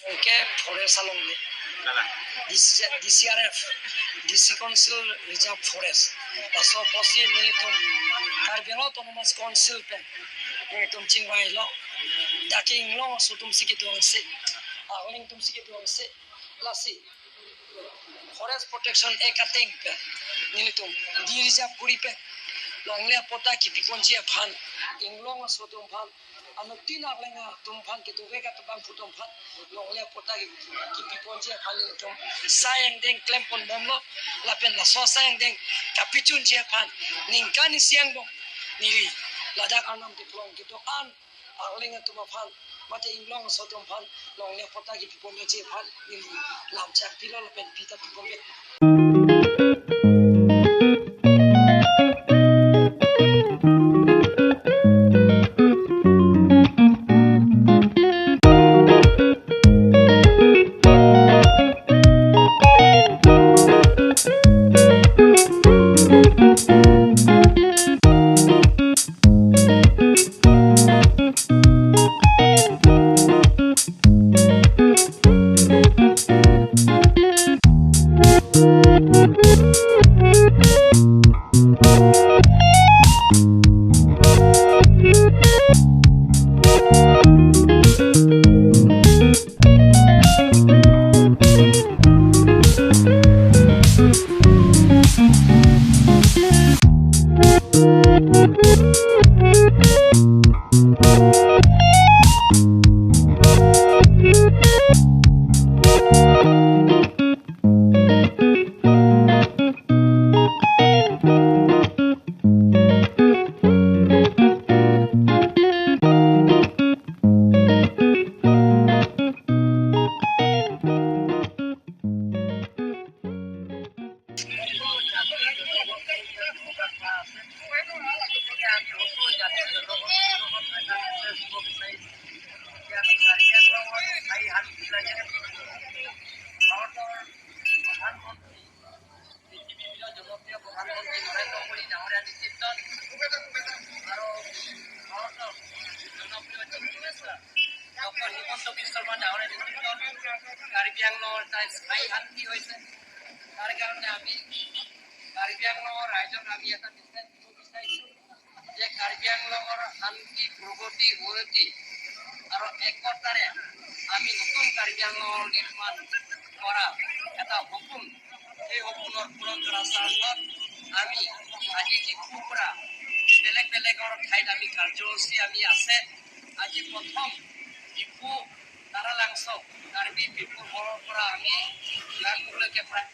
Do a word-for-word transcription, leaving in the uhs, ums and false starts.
Ke forest along le. Lala. D C, D C R F, D C Council Reserve Forest. Laso apotsi nelitum Karbi Anglong Autonomous Council pen nelitum chingvailo. Dak ke inglong aso atum si kedo angse, arleng atum si kedo angse. Lasi Forest Protection Act ateng pen nelitum de-reserve kuri pen longle apatta kipiponji aphan, inglong aso atum aphan, anuttin arleng atum aphan, kedovek atum abangphu atum aphan longle apatta ki-, kipiponji aphan nelitum sai angdeng klempon bomlo. Lapen laso sai angdeng kapachunji aphan ningkan isi angbong neli ladak Arnam Tiplong kedo-an arleng atum aphan mate inglong aso atum aphan longle apatta kipiponji aphan neli lam chak pilo lapen pita pipon পৃথিৱীৰ জনপ্ৰিয় প্ৰধানমন্ত্ৰী নৰেন্দ্ৰ মোদী ডাঙৰীয়া নেতৃত্বত আৰু ভাৰতৰ জনপ্ৰিয় chief minister doctor Himanta বিশ্ব শৰ্মা ডাঙৰীয়া নেতৃত্বত কাৰ্বি আংলঙৰ এটা স্থায়ী শান্তি হৈছে। তাৰ কাৰণে আমি কাৰ্বি আংলঙৰ ৰাইজক আমি এটা মেছেজ দিব বিচাৰিছোঁ যে কাৰ্বি আংলঙৰ শান্তি, প্ৰগতি, উন্নতি আৰু একতাৰে আমি নতুন কাৰ্বি আংলঙৰ নিৰ্মাণ কৰা এটা সপোন, সেই সপোনৰ পূৰণ কৰাৰ স্বাৰ্থত আমি আজি ডিফুৰ পৰা বেলেগ বেলেগৰ ঠাইত আমি কাৰ্যসূচী আমি আছে। আজি প্ৰথম ডিফু তাৰালাংচো কাৰ্বি বিপুল হলৰ পৰা আমি ইয়ালৈকে প্ৰায়